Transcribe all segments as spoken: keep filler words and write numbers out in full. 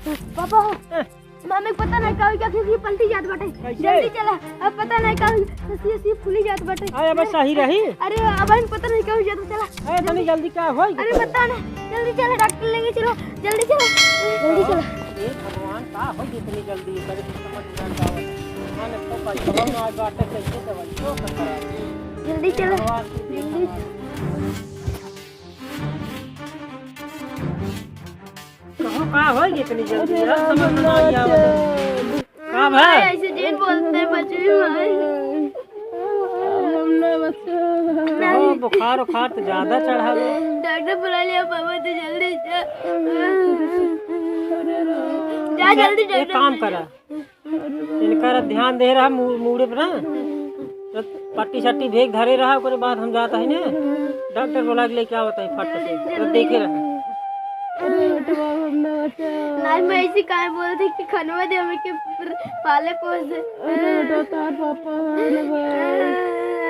पापा, ए। मम्मी के पता नहीं का हो गया, क्योंकि पलटी जात बाटे। कैसे? जल्दी चला, अब पता नहीं का हो गया, रस्सी, रस्सी फूली जात बाटे। अरे, अब सही रही। अरे, अब हम पता नहीं का हो जात, चला। अरे, तनी जल्दी का होई? अरे, पता नहीं, जल्दी चला, डॉक्टर लेके चला, जल्दी चला, जल्दी चला। हे भगवान, का हो गई इतनी जल्दी? करे तो समझ ना आवत। माने तो पैसा ना बाटे, कैसे दवाई तो करा। जल्दी चला, भगवान, जल्दी। कहो, का होई गई इतनी जल्दी? अरे यार, राम, समझ में ना आई आवत। का भाई? भाई, ऐसे झूठ बोलते हैं, बच्चे भी भाई। हम ना बच्चे। कहो, बुखार उखार तो ज्यादा चढ़ा है। डॉक्टर बुला लिया पापा, तो जल्दी जा। अरे राम। जा, जल्दी एक डॉक्टर काम बुला करा, लिया। इनका ध्यान दे रहा मू-, मूड़े पर ना, तो पट्टी सट्टी भेग धरे रहा, ओकरे बाद हम जाता है ना, डॉक्टर बुला के लेके आवत है फट से, तो देखे रहा। अरे बेटवा, हम ना बचा। नहीं, मैं ऐसे काहे बोलते कि खनवा दे हमें के पाले पोसे। अरे बेटा, तार पापा है ना बा।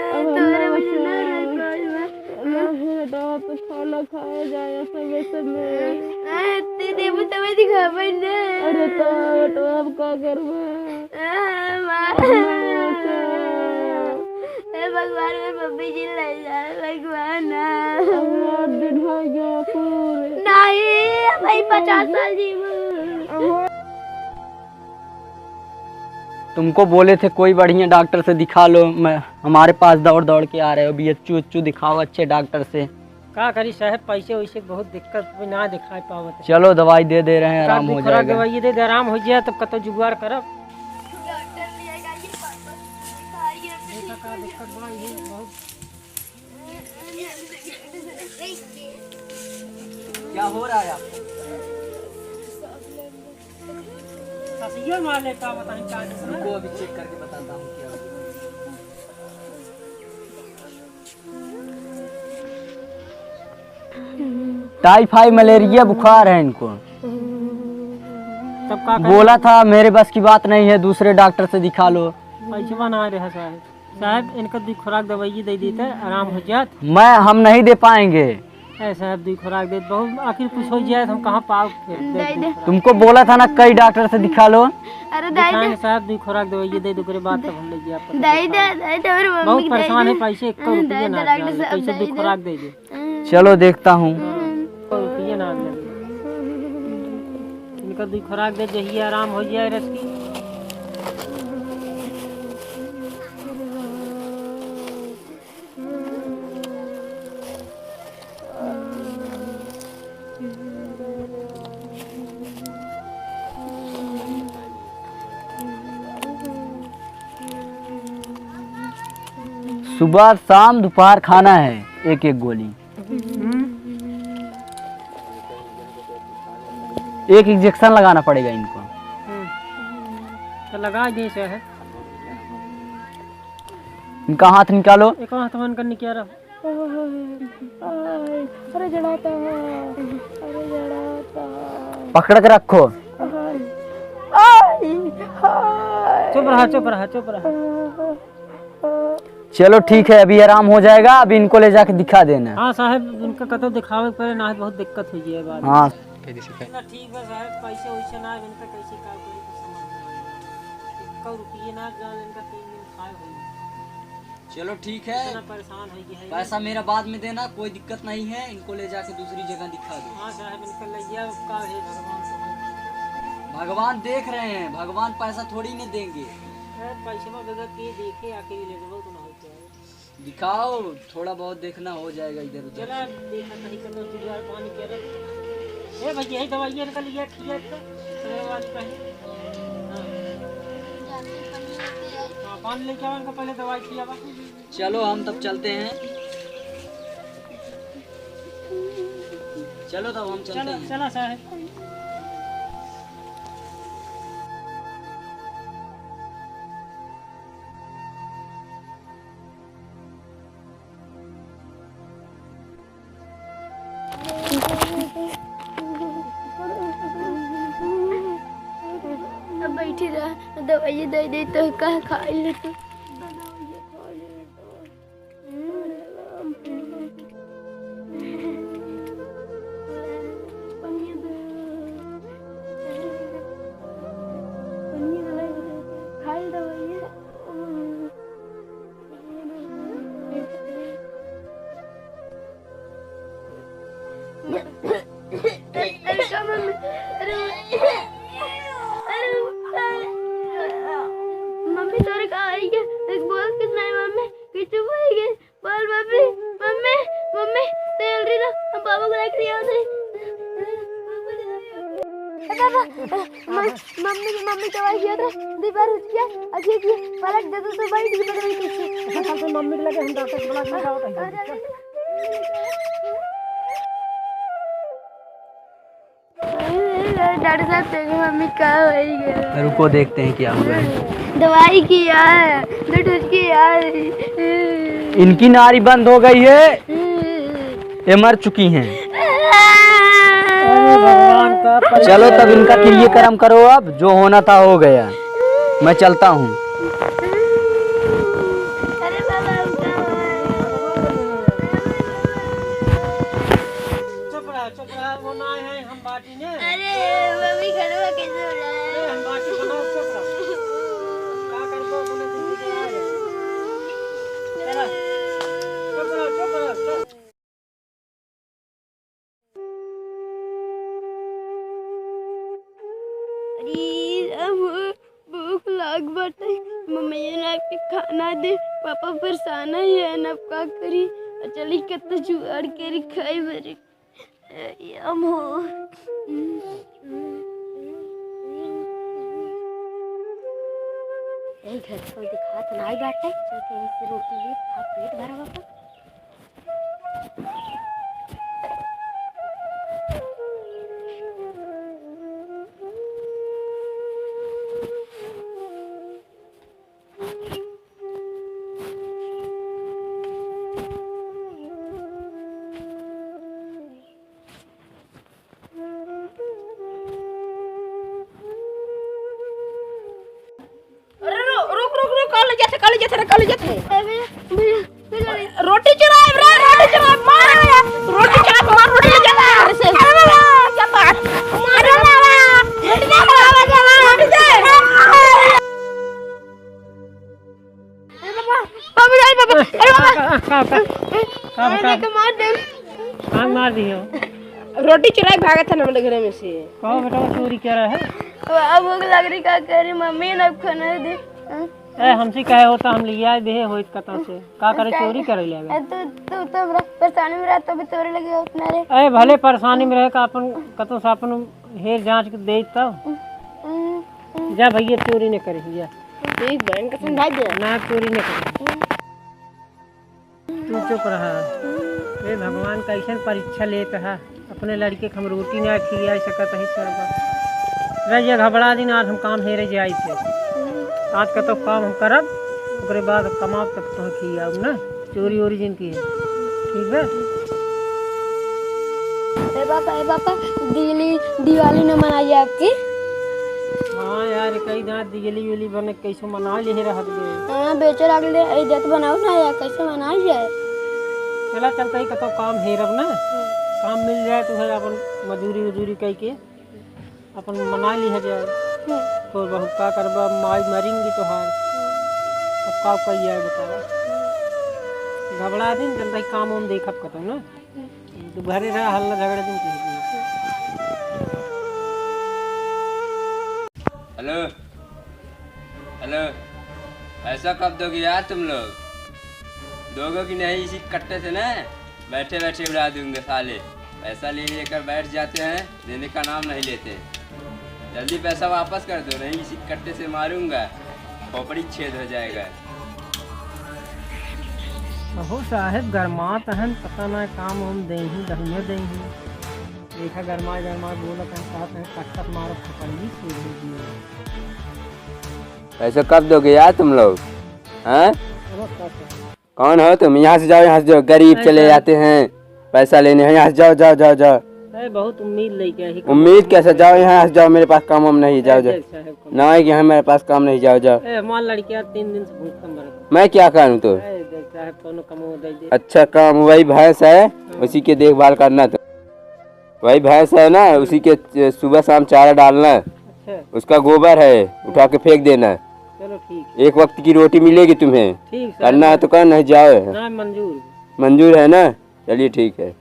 अब हम तोरे ना वजह ना बचा। रह पाई बा। ना बेटा, तो खाना खाए जाए समय समय। आ, ते देबू तबे दिखाबे ना। अरे तो बेटवा, अब का करबे? आ, माँ। अब ना बचा। हे भगवान, मेरे मम्मी जी ले जाए, भगवान। अब आठ दिन हो गया पूरे। नहीं, भाई, पचास साल जीबू। अब तुमको बोले थे कोई बढ़िया डॉक्टर से दिखा लो, मैं, हमारे पास दौड़ दौड़ के आ रहे हो, बीएचयू उच्चू दिखाओ अच्छे डॉक्टर से। का करी साहब, पैसे वैसे बहुत दिक्कत में ना दिखा पावत है। चलो दवाई दे दे रहे हैं, आराम हो जाएगा। दवाई दे दे, आराम हो जाए तब कतो जुगाड़ करब। देखा का दिक्कत बा, ये बहुत क्या हो रहा है आपको? ससिया मार लेता, बताइए क्या दिक्कत है? रुको, अभी चेक करके बताता हूँ क्या हो रहा है। टाइफाइड मलेरिया बुखार है इनको। तब का करें? बोला था मेरे बस की बात नहीं है, दूसरे डॉक्टर से दिखा लो। पैसे बना रहे हैं साहब। साहब, इनका दुई खुराक दवाई दे देते, आराम हो जात। मैं, हम नहीं दे पाएंगे। ए साहब, दुई खुराक दे, बहुत आखिर कुछ हो जाए तो हम कहाँ पाओ फिर? दे दे। तुमको बोला था ना कई डॉक्टर से दिखा लो। अरे दे दे। दिखाएंगे साहब, दुई खुराक दवाई दे दे, ओकरे बाद तब हम ले जाए आपको दे दे, दिखाओ। दे दे, हमरे मम्मी बहुत के दे परेशान है, दे। पैसे एक दे रुपया दे, ना डॉक्टर जाने, साहब, कैसे दे दुई दे। खुराक दे दे। चलो देखता हूँ। हम्म। रुपया ना आने दे। इनका दुई खुराक दे, जहिया आराम हो जाए रस की। सुबह, शाम, दोपहर खाना है एक एक गोली। हम्म। एक इंजेक्शन लगाना पड़ेगा इनको। हम्म। तो लगा दे, चाहे। इनका हाथ निकालो। एक हाथ मन कर निकाल रहा। अरे जड़ाता है, अरे जड़ाता है। पकड़ के रखो। चुप रहा, चुप रहा, चुप रहा। चलो ठीक है, अभी आराम हो जाएगा, अभी इनको ले जाके दिखा देना। हाँ साहब, इनका कतो दिखावे के पड़े ना, बहुत दिक्कत हो गई है बाद में। हाँ। ठीक बा साहब, पैसे वैसे ना, इनका कैसे का करी, कुछ समझ में नहीं आ रहा। इक्का रुपये ना, जान इनका तीन दिन खाए हुए। चलो ठीक है, इतना परेशान हो गया है। पैसा मेरा बाद में देना, कोई दिक्कत नहीं है, इनको ले जाके दूसरी जगह दिखा दो। हाँ साहब, इनका ले गया, उसका है भगवान समझ। भगवान देख रहे हैं, भगवान पैसा थोड़ी ने देंगे। अरे पैसे में बगैर के देखे, आखिर ले लेबो तो ना हो जाए। दिखाओ, थोड़ा बहुत देखना हो जाएगा इधर उधर। चला, देखा कहीं कतो जुगाड़ पानी के रख। ए भैया, यही दवाई इनका लिया, खिया तो, तेरे वाली कहीं। हाँ। हाँ, पानी लेके आओ इनका, पहले दवाई खिया बा। चलो, हम तब चलते हैं। चलो, तब हम चलते चलो, हैं। चला साहब। अब बैठी रह, दवाई दे दे तो का खाई ले तू। मम-, मम्मी, मम्मी दवाई दिया था, दो बार उठ गया, अभी भी पलट दे दो तो बैठ के दवाई कैसे? अच्छा, कल से मम्मी के लगे हम डॉक्टर के बुला के बताओ, कहीं अरे, अरे, डॉक्टर साहब, देखो मम्मी का हो गया। रुको, देखते हैं क्या हुआ है। दवाई किया है, दो ठूस किया है। इनकी नारी बंद हो गई है। ये मर चुकी हैं। अरे भगवान का चलो तब इनका क्रियाकर्म करो, अब जो होना था हो गया, मैं चलता हूँ। चुप रहा, चुप रहा, वो ना आए हैं, हम बाटी ने। अरे, मम्मी घरवा कैसे हो रहा है? अरे, हम बाटी बनाओ, चुप रहा। का करबो, बोले, चुप रहा, चुप रहा, चुप। अरे, अब भूख लाग बाटे, मम्मी ना के खाना दे, पापा परेशान है, अब का करी? चली कत्तो जुगाड़ करी खाए बरे। ए, अम्मो। ए, घर तो दिखात नाई बाटे, चल के यहीं से रोटी ले, खा, पेट भरा बापा। अरे रु-, रुक, रुक, रुक, का ले जाथे, का ले जाथे रे, का ले जाथे? ए भैया, भैया, भैया रे। रोटी चुराए रे, रोटी चुराए, मार रे, रोटी चुराए, मार, रोटी ले जाता है घर से। अरे बाबा, क्या बात? अरे बाबा, रोटी चुराए, बाबा, बाबा, रोटी चुराए। अरे बाबा, बाबा, अरे बाबा, अरे बाबा। का, का, का, का, अरे का? नहीं तो मार दे। हाँ, मार दियो। रोटी चुराए भागत है ना हमारे घर में से। कहो बेटा, वो चोरी क्या रहा है? अब, अब भूख लग रही, का करे, मम्मी ना खाना दे। ए, हमसे कहे होता, हम लिया दे होइत कतौ से। का करे, चोरी करे ले आवे। ए, तू, तू तो हमरा परेशानी में रहत, तो भी तोरे लगे होत ना रे। ए, भले परेशानी में रहे, का अपन कतौ से अपन हेर जांच के दे तब। हम्म, हम्म। जा भैया, चोरी न करे, जा। ठीक बा, इनका समझा दे। ना, चोरी न करे। तू चुप रहा। ए भगवान, कैसन परीक्षा लेत है। अपने लड़के के हम रोटी ना खिया सकत है सरवा। रह जा, घबरा दिन, आज हम काम हेरे जाई थे। आज कतौ काम हम करब, ओकरे बाद कमाब तब तो खियाब ना। चोरी ओरी जिन की है। ठीक बा? ए पापा, ए पापा, दिली-, दिवाली न मनाई आपकी? हाँ यार, कई दांत दिवाली वाली बने, कैसे मना ले रहत बे? हाँ, बेचे लागले, ए देत बनाओ ना यार, कैसे मनाई जाए? चला, चलते ही कतौ काम हेरब ना, हम्म। काम मिल जाए तो है, अपन मजूरी उजूरी कई के अपन मना लिहा जाए। हम्म। तो बहुत का करबा, माई मरेंगी तोहार। अब का कही जाए बतावा? घबरा दिन, चलते ही काम वाम देखब कतौ ना। तू घरे रह, हल्ला झगड़ा दिन की। हेलो, हेलो, पैसा कब दोगे यार तुम लोग? दोगे कि नहीं? इसी कट्टे से ना बैठे बैठे उड़ा दूंगा साले। पैसा ले लेकर बैठ जाते हैं, देने का नाम नहीं लेते। जल्दी पैसा वापस कर दो, नहीं इसी कट्टे से मारूंगा, खोपड़ी छेद हो जाएगा। अहो साहेब, गरमात हन, पता ना काम वाम देही, दहियो देही। देखा, गरमाए गरमाए बोलत हन, कहत हन, कट्टा से मारो, खोपड़ी छेद हो जाएगा। पैसा कब दोगे यार तुम लोग? हैं? कौन हो तुम? यहाँ से जाओ, यहाँ से जाओ, गरीब चले जाते हैं पैसा लेने। यहाँ से जाओ, जाओ, जाओ, जाओ। अरे, बहुत उम्मीद लेके आई। उम्मीद कैसे? जाओ, यहाँ से जाओ, मेरे पास काम वाम नहीं, जाओ, जाओ। जज साहब को। ना, यहाँ मेरे पास काम नहीं, जाओ, जाओ। ए, हमार लड़कियाँ तीन दिन से भूख मरत। मैं क्या करूँ तो? ए, जज साहब, कोनो कमो दे दे। अच्छा काम, वही भैंस है, हाँ। उसी के देखभाल करना तो। वही भैंस है ना, उसी के च-, सुबह शाम चारा डालना है। अच्छा। उसका गोबर है, उठा के फेंक देना है। चलो ठीक है। एक वक्त की रोटी मिलेगी तुम्हें। ठीक सर। करना है तो कर, नहीं जाओ। ना, मंजूर। मंजूर है ना? चलिए ठीक है।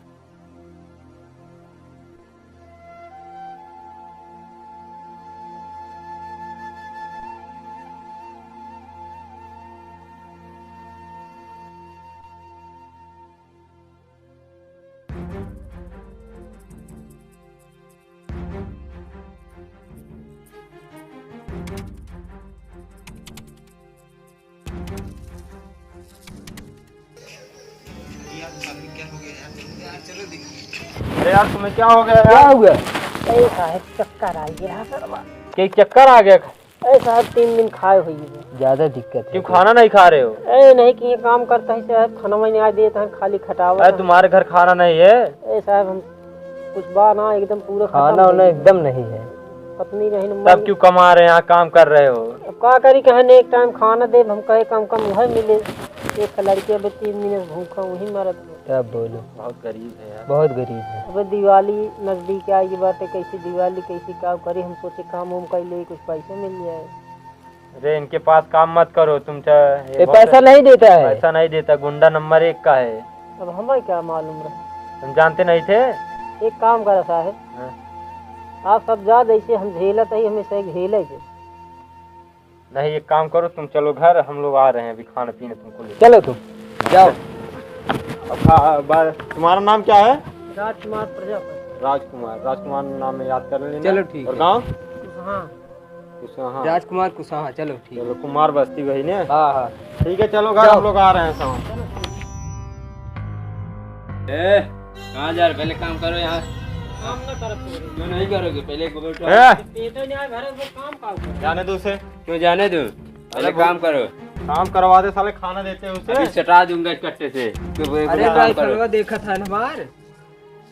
यार, तुम्हें क्या हो गया क्या यार? हुआ? अरे साहब, चक्कर आ गया सरवा। क्या चक्कर आ गया? अरे साहब, तीन दिन खाए हुए हैं। ज्यादा दिक्कत है। क्यों खाना नहीं खा रहे हो? अरे नहीं, कि ये काम करता है साहब, खाना वाना नहीं देता है, खाली खटावा अरे है। तुम्हारे घर खाना नहीं है? अरे साहब, हम कुछ बा ना, एकदम पूरा खत्म खाना हो वाना गया। एकदम नहीं है। पत्नी नहीं न तब मन क्यों कमा रहे हैं, यहाँ काम कर रहे हो? अब का करी, कहे ने एक टाइम खाना दे, हम कहे कम कम वह मिले। एक लड़के अब तीन दिन से भूखा, वही मरत। क्या बोलो? बहुत गरीब है यार। बहुत गरीब है। अब दिवाली नजदीक आई बाटे, कैसे दिवाली, कैसे का करी, हम सोचे काम वाम कर ले, कुछ पैसा मिल जाए। अरे इनके पास काम मत करो तुम, चा-, ये ये बहुत पैसा नहीं देता है। पैसा नहीं देता, गुंडा नंबर एक का है। अब हमें क्या मालूम रहा? तुम जानते नहीं थे? एक काम करा साहब, हाँ। आप सब जा, जैसे हम झेलत है, हमें से झेले के। नहीं, एक काम करो, तुम चलो घर, हम लोग आ रहे हैं अभी खाने पीने तुमको ले। चलो तुम, जाओ। अब खा-, बा-, तुम्हारा नाम क्या है? राजकुमार प्रजापति। राजकुमार, राजकुमार नाम में याद कर लेना। चलो, ठीक और है। गाँव? कुशवाहा। कुशवाहा। राजकुमार कुशवाहा, चलो, ठीक। चलो, कुमार बस्ती वही ने? हाँ, हाँ। ठीक है, चलो घर, जाओ। हम लोग आ रहे हैं शाम। ए, कहाँ जा रहे? पहले काम करो यहाँ। काम ना करत हो। क्यों नहीं करोगे? पहले एक बैठो। ए! ये तो नहीं भरे, वो काम का हुआ? जाने दो उसे। क्यों जाने दूँ? पहले अरे काम करो। काम करवा दे, साले खाना देते हैं उसे। अभी सटा दूंगा इस कट्टे से। तो वो अरे काम भाई, करो। फलवा देखा था ना हमार।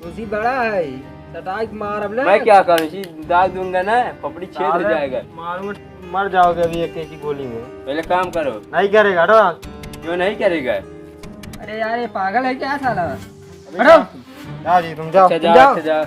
उसी बड़ा है। सटाई के मार अब ना। मैं क्या करूँ? इसी दाग दूंगा ना, पपड़ी छेद हो साले जाएगा। मारूंगा, मर जाओगे अभी एक, एक ही गोली में। पहले काम करो। नहीं करेगा, हटो। क्यों नहीं करेगा? अरे यार, ये पागल है क्या साला? अभी हटो। जाओ, जाओ जी, तुम जाओ। अच्छा, जाओ, जाओ। अच्छा, जाओ।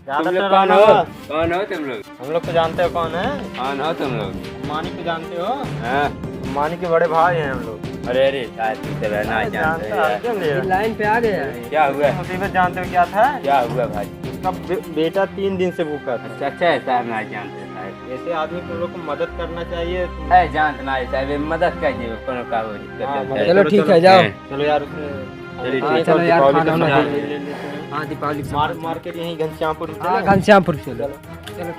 ज्यादा तुम लोग डराना कौन हो? मत। कौन हो तुम लोग? हम लोग को जानते हो कौन है? कौन हो तुम लोग? अंबानी को जानते हो? हाँ। अंबानी के बड़े भाई हैं हम लोग। अरे, अरे, शायद तुमसे रहना अरे, जानते जानता हैं है, यार। क्यों ले रहे? ये लाइन पे आ गया है। क्या हुआ? मुसीबत जानते हो क्या था? क्या हुआ भाई? उसका बे-, बेटा तीन दिन से भूखा था। अच्छा, अच्छा, ऐसा है, नहीं जानते साहब। ऐसे आदमी को लोग को मदद करना चाहिए। है, जानते ना, ऐसा है, मदद कर दियो, कोनो का हो दिक्कत हाँ, है। मदद चलो, करो, ठीक चलो। है, जाओ। हैं। चलो यार, उसमें चलिए, हाँ, ठीक है। चलो यार, दीपावली खाना का वाना सामान खा ले लो। ले लेते हैं। हाँ, दीपावली का मार-, सामान। मार्केट यहीं घनश्यामपुर में हाँ, चले। घनश्यामपुर चलो। चलो। चलो।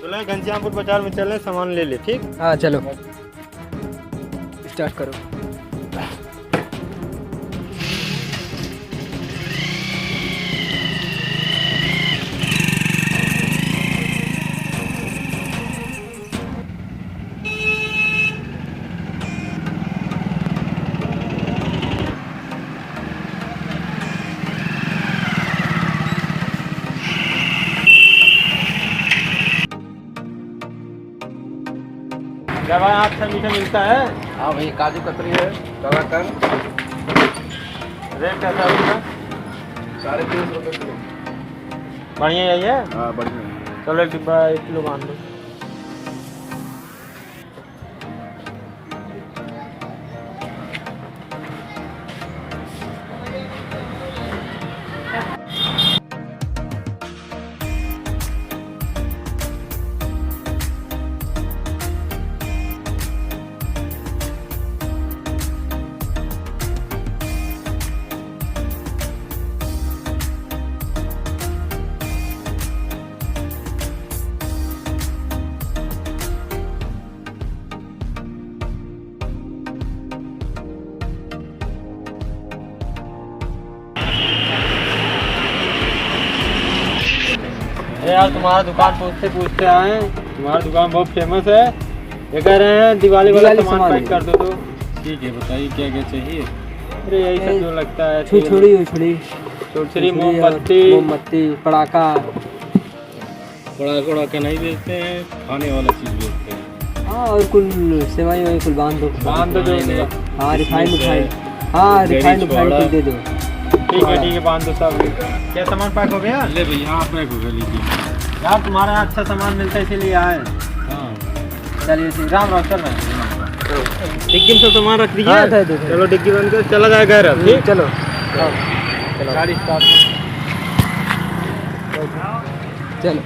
चलो, घनश्यामपुर बाजार में चले, सामान ले ले, ठीक? हाँ, चलो। स्टार्ट करो। क्या भाई, अच्छा मीठा मिलता है? हाँ भाई, काजू कतरी है, कलाकंद। रेट कैसा है उसका? साढ़े तीन सौ रुपये किलो। बढ़िया यही है? हाँ, बढ़िया है। चलो, एक डिब्बा एक किलो बांध दो। अरे यार, तुम्हारा दुकान पूछते पूछते आए, तुम्हारा दुकान बहुत फेमस है। ये कह रहे हैं दिवाली वाला दिवाली सामान सामान पैक है। कर दो तो। ठीक है, बताइए क्या क्या चाहिए? अरे यही सब ए, जो लगता है छुरछुरी, तेल। उछुरी। छुरछुरी, छुरछुरी और मोमबत्ती। मोमबत्ती, पड़ाका। पड़ाका वड़ाका नहीं बेचते हैं, खाने वाला चीज बेचते हैं। हाँ, और कुल सेवई वेवई कुल बांध दो। बांध दो जो रिफाइंड है, हाँ, रिफाइंड किशमिश है, रिफाइंड। हाँ, रिफाइंड रिफाइंड कुल दे दो। ठीक है, ठीक है, बांध दो सब। क्या सामान पैक हो गया? ले भैया, हाँ, पैक हो गया, लीजिए। यार, तुम्हारे यहाँ अच्छा सामान मिलता है, इसीलिए आए। हाँ। चलिए, ठीक, राम राम, चल रहे हैं। डिग्गी में सब सामान रख दीजिए। हाँ, दे दो, दे दो। चलो, डिग्गी बंद कर, चला जाए घर अब, हम्म, ठीक? चलो। हाँ। चलो। गाड़ी स्टार्ट कर। चलो।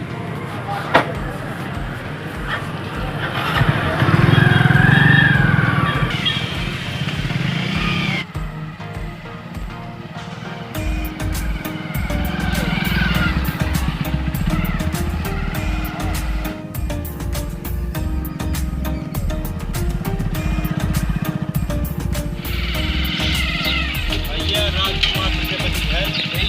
भैया, राजकुमार प्रजापति घर।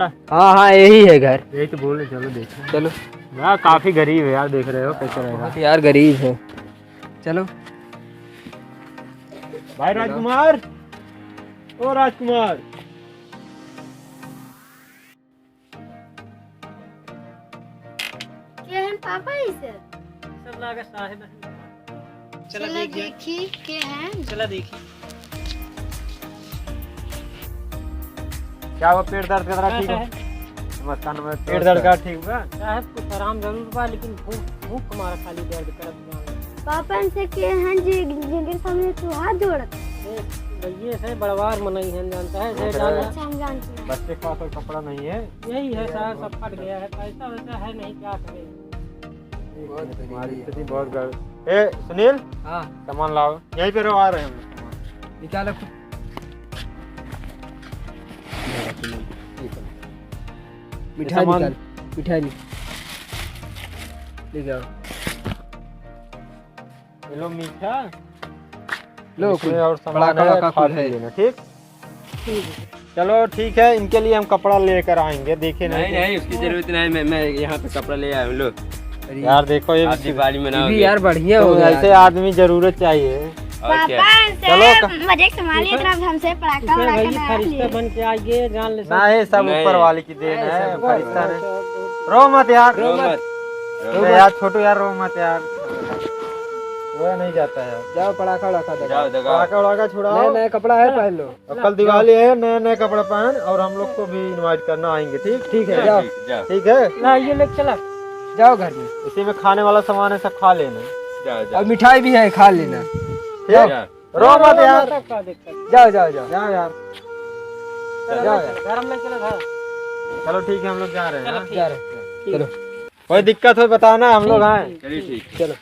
हाँ, हाँ, यही है घर। यही तो बोले, चलो देखो। चलो। यार, काफी गरीब है यार, देख रहे हो कैसे रहेगा। बहुत यार, गरीब है। चलो। भाई राजकुमार, ओ राजकुमार। के हैं पापा ई सब? सब लागे साहेब हैं। चला चला देख जा। देखी के हैं। चला देखी। क्या हुआ, पेट दर्द का तरह हाँ, ठीक हो? साहेब। नमस्कार, नमस्कार। पेट दर्द का ठीक हुआ? साहेब, कुछ आराम जरूर बा, लेकिन भूख, भूख हमारा खाली दर्द करत बा। पापा इनसे के हैं जी, जिनके सामने तू हाथ जोड़त? ए, भैये से बड़वार मनई हैं, जानता है, जे अच्छा, जान अच्छा, हम जानते हैं। बच्चे के पास और कपड़ा नहीं है। यही है साहब, सब फट गया है, पैसा वैसा है नहीं, क्या करें? बहुत गरीबी तुम्हारी है। स्थिति बहुत गड़-, ए, सुनील, हाँ। सामान लाओ, यहीं पे रहो, आ रहे हैं हम लोग। निकालो खुद। मिठाई सामान निकाल, मिठाई निकाल। ले जाओ। ये लो मीठा। लो, इसमें कुल और सामान पड़ाका है, वड़ाका खा कुल पी है। लेना, ठीक? चलो, ठीक है, इनके लिए हम कपड़ा लेकर आएंगे, देखे नहीं नहीं, तो। नहीं, उसकी जरूरत नहीं, मैं, मैं यहाँ पे कपड़ा ले आया हूँ, लो। अरे। यार, देखो, ये आप भी दिवाली ये मनाओगे। भी यार बढ़िया तो हो गया ऐसे यार। आदमी जरूरत चाहिए। और क्या? पापा, इनसे चलो, क- मजे के सामान लेत रहा, हमसे पड़ाका इसे वड़ाका भाई ना फरिश्ता लिए। बन के आइए, जान ले सब। ना, ये सब नहीं। ऊपर वाले की देन नहीं, है, सब ऊपर फरिश्ता वाले। ने। रो मत यार। रो मत। रो अरे मत। यार, छोटू यार, रो मत यार। रोया नहीं जाता है। जाओ, पड़ाका वड़ाका दगाओ। जाओ, दगाओ। पड़ाका वड़ाका छुड़ाओ। नया, नया कपड़ा है, पहन लो। और कल दिवाली है, नया, नया कपड़ा पहन, और हम लोग को भी invite करना, आएंगे, ठीक? ठीक है, जाओ। ठीक, जाओ। ठीक है? ला, ये लेके चला। जाओ घर में। इसी में खाने वाला सामान है, सब खा लेना। जाओ, जाओ। और मिठाई भी है, खा लेना। ठीक? जाओ। जाओ। रो मत यार। माता का देखा। जाओ, जाओ, जाओ। जाओ यार। चलो, जाओ यार। घर में चलो, हाँ। चलो ठीक है, हम लोग जा रहे हैं, चलो, हाँ? ठीक। जा रहे हैं। ठीक। चलो। कोई दिक्कत हो बताना, हम लोग ठीक, आए। ठीक, चलिए, ठीक। ठीक। चलो।